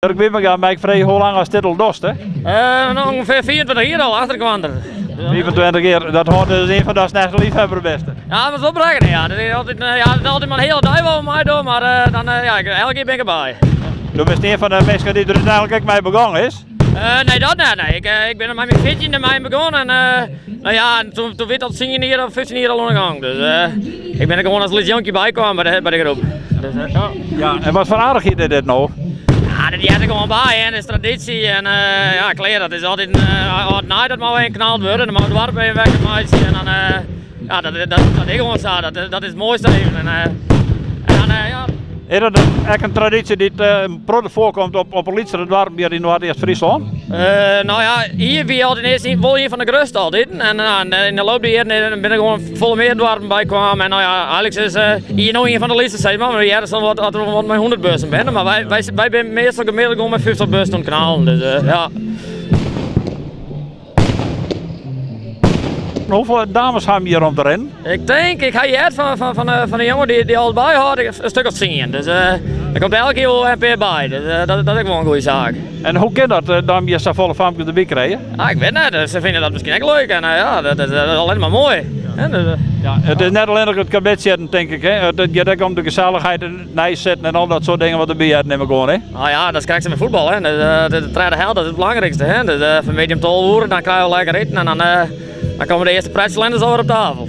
Durk Wybenga, mei ik freegje hoe lang ast dit al dochst? Hè? Uh, ûngefear 25 jier al, achterkwander. 25 jier, dat hâldt dus yn fan datst in echte leafhawwer bist. Ja, dat is wol brekken, ja. Dat is altyd, ja, dat is altyd mar in hiele dei wol mei mar uh, dan, uh, ja, elke kear bin ik derby. Do bist ien fan de minsken dy't der úteinlik ek mei begûn is? Uh, nee, dat net. Nee. Ik, ik bin der mei myn fjirtjinde mei begûn en uh, no ja, en toen, toen wie dat 10 jier of 15 jier al oan de gang. Dus uh, ik bin der gewoan as lyts jonkje by kaam by de, by de groep. Dus, ja. ja, en wat foar aardichheid is dit no? Ja, dat heart der gewoan by, hè. Dat is traditie en uh, ja, klear, dat is altyd uh, âld nij dat mei even knald wurde. Dan moat it doarp even wekker meitsje en dan, uh, ja, dat, dat, dat is gewoan sa. Dat, dat is it moaiste even. En, uh, en dan, uh, ja. Is dat ek in traditie dy't in protte foarkomt op, op lytsere doarpen hjir yn Noardeast-Fryslân? Uh, no ja, Ie wie altyd earst wol ien fan de grutste altyd. En uh, yn de loop der jierren binne der gewoan folle mear doarpen by kaam. En no ja, eigentlik is uh, Ie no ien fan de lytste, sis mar. We hearre soms wat dat der wat mei 100 bussen binne, mar wy, wy, wy binne meastal gemiddeld gewoan mei 50 bussen oan it knallen. Dus uh, ja. Hoefolle dames ha jim hjir om te rinnen? Ik tink, ik ha heard fan, fan, fan, fan de jonge dy't dy alles byhâldt, in stik of tsien. Dus uh, der komt elke kear wol in pear by. Dus uh, dat, dat is ek wol in goede saak. En hoe kin dat, uh, dat je safolle famkes derby krije? Ah, ik wit net, se fine dat miskien ek leuk en ja, dat, dat, dat is allinnich mar moai. Ja. Dus, ja, it is net allinnich it karbidsjitten, tink ik. Hè? It giet ek om de gesellichheid en it neisitten en al dat soart dingen wat derby heart, nim ik oan. Hè? Nou ja, dat is krekt sa mei fuotbal. Hè. De, de, de tredde helte, dat is it belangrykste. Hè. Dus uh, fan middei om 12 oere, dan krije we lekker iten en dan, uh, dan komme de earste pretselinders alwer op tafel.